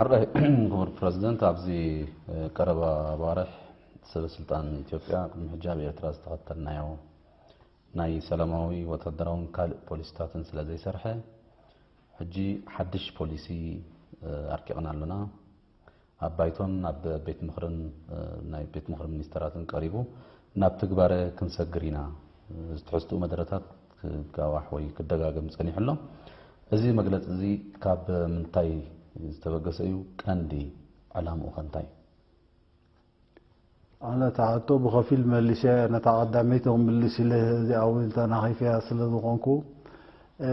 ሕራይ ክቡር ፕረዚደንት፣ ኣብዚ ቀረባ ኣዋርሕ ሰበ ስልጣን ኢትዮጵያ ቅድሚ ሕጂ ኣብ ኤርትራ ዝተኸተልናዮ ናይ ሰላማዊ ወታደራውን ካልእ ፖሊሲታትን ስለ ዘይሰርሐ፣ ሕጂ ሓድሽ ፖሊሲ ኣርቂቕና ኣለና። ኣብ ባይቶን ኣብ ቤት ምኽርን ናይ ቤት ምኽሪ ሚኒስተራትን ቀሪቡ ናብ ትግባረ ክንሰግር ኢና። እዚ ትሕዝትኡ መደረታት ክጋዋሕ ወይ ክደጋገም ጸኒሑ ኣሎ። እዚ መግለጺ እዚ ካብ ምንታይ ዝተበገሰ እዩ? ቀንዲ ዕላምኡ ከ እንታይ? ኣነ እታ ሕቶ ብኸፊል መሊሰ፣ ነታ ቀዳመይቲ ክምልስ ኢለ እዚኣ እውን ተናኺፈያ ስለ ዝኾንኩ፣ እ፣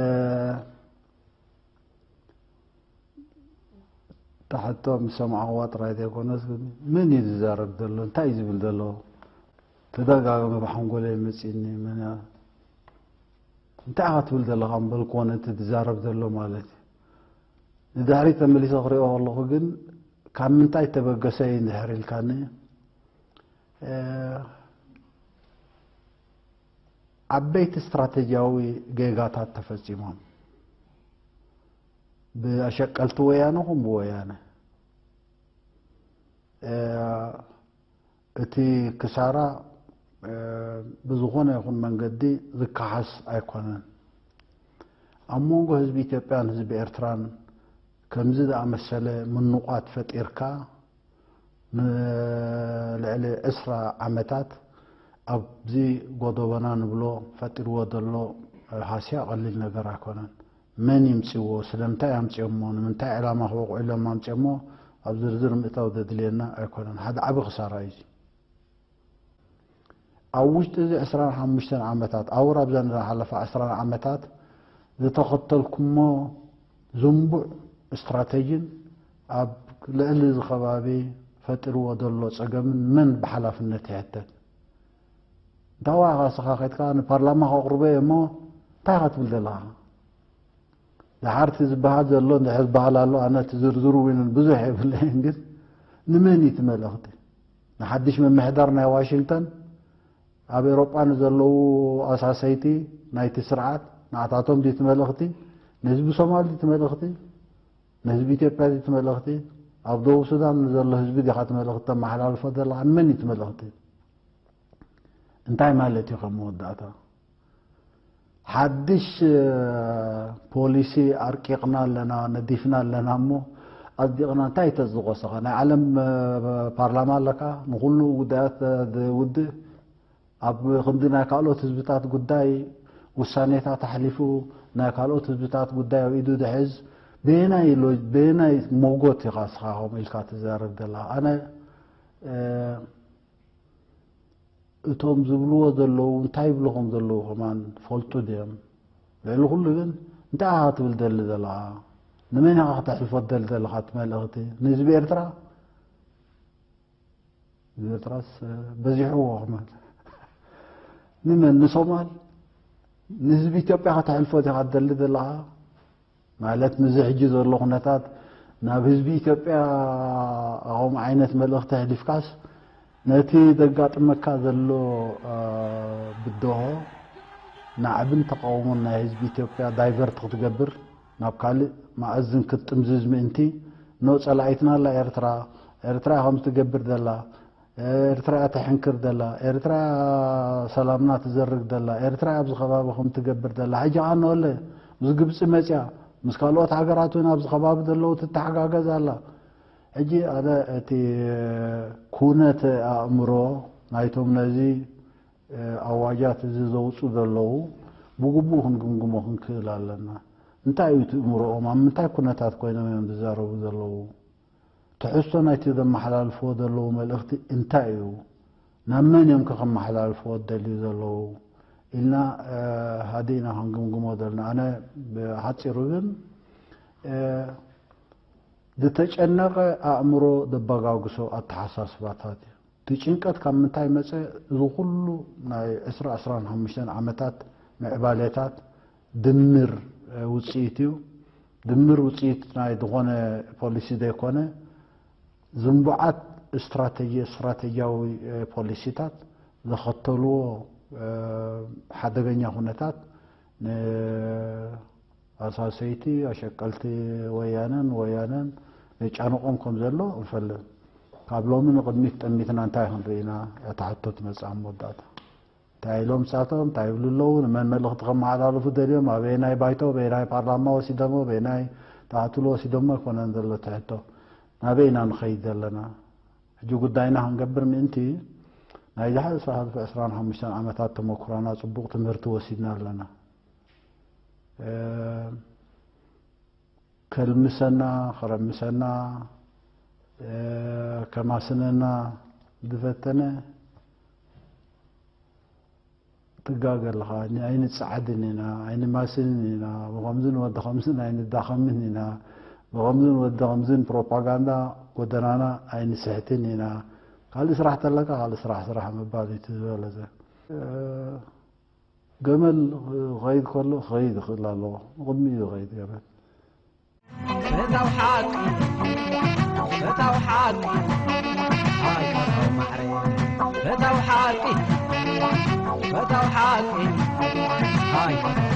እታ ሕቶ ምስ ሰማዕኽዋ ጥራይ ዘይኮነስ፣ ግን መን እዩ ዝዛረብ ዘሎ? እንታይ እዩ ዝብል ዘሎ? ተደጋጋሚ ብሓንጎለይ መጺእኒ። መን እያ? እንታይ ኢኻ ትብል ዘለኻ? እምበልክዎ ነቲ ዝዛረብ ዘሎ ማለት እዩ። ንድሕሪት ተመሊሰ ክሪኦ ከለኹ ግን፣ ካብ ምንታይ ተበገሰ እዩ እንድሕር ኢልካኒ፣ እ፣ ዓበይቲ ስትራተጂያዊ ጌጋታት ተፈጺሞም። ብኣሸቀልቲ ወያነ ኹን ብወያነ። እ፣ እቲ ክሳራ፣ እ፣ ብዝኾነ ይኹን መንገዲ ዝከሓስ ኣይኮነን። ኣብ መንጎ ህዝቢ ኢትዮጵያን ህዝቢ ኤርትራን ከምዚ ዝኣመሰለ ምንቋት ፈጢርካ፣ ንልዕሊ ዕስራ ዓመታት ኣብዚ ጎደቦና ንብሎ ፈጢርዎ ዘሎ ሃስያ ቀሊል ነገር ኣይኮነን። መን ይምጽእዎ? ስለምንታይ ኣምጺኦሞ? ንምንታይ ዕላማ ክበቕዑ ኢሎም ኣምጺኦሞ? ኣብ ዝርዝር ምእታው ዘድልየና ኣይኮነን። ሓደ ዓቢ ክሳራ እዩ እዚ። ኣብ ውሽጢ እዚ ዕስራን ሓሙሽተን ዓመታት፣ ኣውር ኣብዘን ዝሓለፋ ዕስራን ዓመታት ዝተኸተልኩሞ ዝንቡዕ ስትራተጂን ኣብ ልዕሊ እዚ ከባቢ ፈጢርዎ ዘሎ ጸገምን መን ብሓላፍነት ይሕተት? እንታዋ ኢኻ ንስኻ ከድካ ንፓርላማ ከቕርቦ እየ እሞ እንታይ ኢኻ ትብል ዘለኻ? ድሓር እቲ ዝበሃል ዘሎ እንድሕር ዝበሃል ኣሎ፣ ኣነ እቲ ዝርዝሩ እውን ብዙሕ የብለይን፣ ግን ንመን እዩ እቲ መልእኽቲ? ንሓድሽ ምምሕዳር ናይ ዋሽንግተን፣ ኣብ ኤውሮጳ ንዘለዉ ኣሳሰይቲ ናይቲ ስርዓት ንኣታቶም ድዩ እቲ መልእኽቲ? ንህዝቢ ሶማል ድዩ እቲ መልእኽቲ? ንህዝቢ ኢትዮጵያ ድዩ እቲ መልእኽቲ? ኣብ ደቡብ ሱዳን ንዘሎ ህዝቢ ዲኻ እቲ መልእኽቲ ተመሓላልፎ ዘለኻ? ንመን እዩ እቲ መልእኽቲ? እንታይ ማለት እዩ ከም መወዳእታ? ሓድሽ ፖሊሲ ኣርቂቕና ኣለና፣ ነዲፍና ኣለና እሞ ኣጽዲቕና እንታይ ተዝቆሰኻ? ናይ ዓለም ፓርላማ ኣለካ፣ ንኹሉ ጉዳያት ዝውድእ፣ ኣብ ክንዲ ናይ ካልኦት ህዝብታት ጉዳይ ውሳኔታት ኣሕሊፉ ናይ ካልኦት ህዝብታት ጉዳይ ኣብ ኢዱ ዝሕዝ በየናይ ሎ-፣ በየናይ ሞጎት ኢኻ እስኻ ከምኡ ኢልካ ትዛረብ ዘለኻ? ኣነ፣ እ፣ እቶም ዝብልዎ ዘለዉ እንታይ ይብሉ ከም ዘለዉ ከማን ፈልጡ ድዮም? ልዕሊ ኩሉ ግን እንታይ ኢኻ ክትብል ደሊ ዘለኻ? ንመን ኢኻ ክተሕልፎ ደሊ ዘለኻ እቲ መልእኽቲ? ንህዝቢ ኤርትራ? ህዝቢ ኤርትራስ በዚሕዎ ከማን። ንመን? ንሶማል? ንህዝቢ ኢትዮጵያ ከተሕልፎ ዲኻ ትደሊ ዘለኻ? ማለት ምስዚ ሕጂ ዘሎ ኩነታት ናብ ህዝቢ ኢትዮጵያ ከምኡ ዓይነት መልእኽቲ ኣሕሊፍካስ ነቲ ዘጋጥመካ ዘሎ፣ እ፣ ብድሆ ናዕብን ተቃውሞን ናይ ህዝቢ ኢትዮጵያ ዳይቨርት ክትገብር ናብ ካልእ መኣዝን ክትጥምዝዝ ምእንቲ፣ ኖ ጸላኢትና ኣላ ኤርትራ፣ ኤርትራ እያ ከምዚ ትገብር ዘላ፣ ኤርትራ እያ ተሕንክር ዘላ፣ ኤርትራ እያ ሰላምና ትዘርግ ዘላ፣ ኤርትራ እያ ኣብዚ ከባቢ ከም ትገብር ዘላ። ሕጂ ኸኣ ንወለ ምስ ግብጺ መጽያ፣ ምስ ካልኦት ሃገራት እውን ኣብዚ ከባቢ ዘለዉ ትተሓጋገዝ ኣላ። ሕጂ ኣነ እቲ ኩነት ኣእምሮ ናይቶም ነዚ ኣዋጃት እዚ ዘውጹ ዘለዉ ብግቡእ ክንግምግሞ ክንክእል ኣለና። እንታይ እዩ እቲ እምሮኦም? ኣብ ምንታይ ኩነታት ኮይኖም እዮም ዝዛረቡ ዘለዉ? ትሕዝቶ ናይቲ ዘመሓላልፍዎ ዘለዉ መልእኽቲ እንታይ እዩ? ናብ መን እዮም ከ ከመሓላልፍዎ ዝደልዩ ዘለዉ? ኢልና፣ እ፣ ሃዲእና ክንግምግሞ ዘለና። ኣነ ብሓጺሩ ግን፣ እ፣ ዝተጨነቐ ኣእምሮ ዘበጋግሶ ኣተሓሳስባታት እዩ። እቲ ጭንቀት ካብ ምንታይ መጸ? እዚ ኩሉ ናይ ዕስራ፣ ዕስራን ሓሙሽተን ዓመታት ምዕባሌታት ድምር፣ እ፣ ውጽኢት እዩ። ድምር ውጽኢት ናይ ዝኾነ ፖሊሲ ዘይኮነ፣ ዝንቡዓት ስትራተጂ-፣ ስትራተጂያዊ፣ እ፣ ፖሊሲታት ዘኸተልዎ፣ እ፣ ሓደገኛ ኩነታት ንኣሳሰይቲ ኣሸቀልቲ ወያነን ወያነን የጫንቖም ከም ዘሎ ንፈልጥ። ካብ ሎሚ ንቕድሚት ጠሚትና እንታይ ክንርኢ ኢና? እታ ሕቶ ትመጽእ ኣብ መወዳእታ። እንታይ ኢሎም ንሳቶም? እንታይ ይብሉ ኣለዉ? ንመን መልእኽቲ ከመሓላልፉ ደልዮም? ኣበየናይ ባይቶ፣ ኣበየናይ ፓርላማ ወሲዶሞ፣ ኣበየናይ ተኣትሎ ወሲዶሞ ኣይኮነን ዘሎ እቲ ሕቶ። ናበይ ኢና ንኸይድ ዘለና? ሕጂ ጉዳይና ክንገብር ምእንቲ ናይ ዝሓለፈ ዕስራን ሓሙሽተን ዓመታት ተመኩሮና ጽቡቕ ትምህርቲ ወሲድና ኣለና። እ፣ ከልምሰና፣ ከረምሰና፣ እ፣ ከማስነና ዝፈተነ ትጋገ ኣለኻ። ኣይንጸዓድን ኢና፣ ኣይንማስንን ኢና፣ ብኸምዝን ወዲ ኸምዝን ኣይንዳኸምን ኢና፣ ብኸምዝን ወዲ ኸምዝን ፕሮፓጋንዳ ጎደናና ኣይንስሕትን ኢና። ካልእ ስራሕ ተለካ ካልእ ስራሕ ስራሕ ምባል እዩ እቲ ዝበለጸ። እ፣ ገመል ክኸይድ ከሎ ክኸይድ ይኽእል ኣለዎ። ንቕድሚት እዩ ዝኸይድ ገመል። ፈታው ሓቂ፣ ፈታው ሓቂ፣ ሃይ ፈታው ማዕረ፣ ፈታው ሓቂ፣ ፈታው ሓቂ፣ ሃይ ፈታው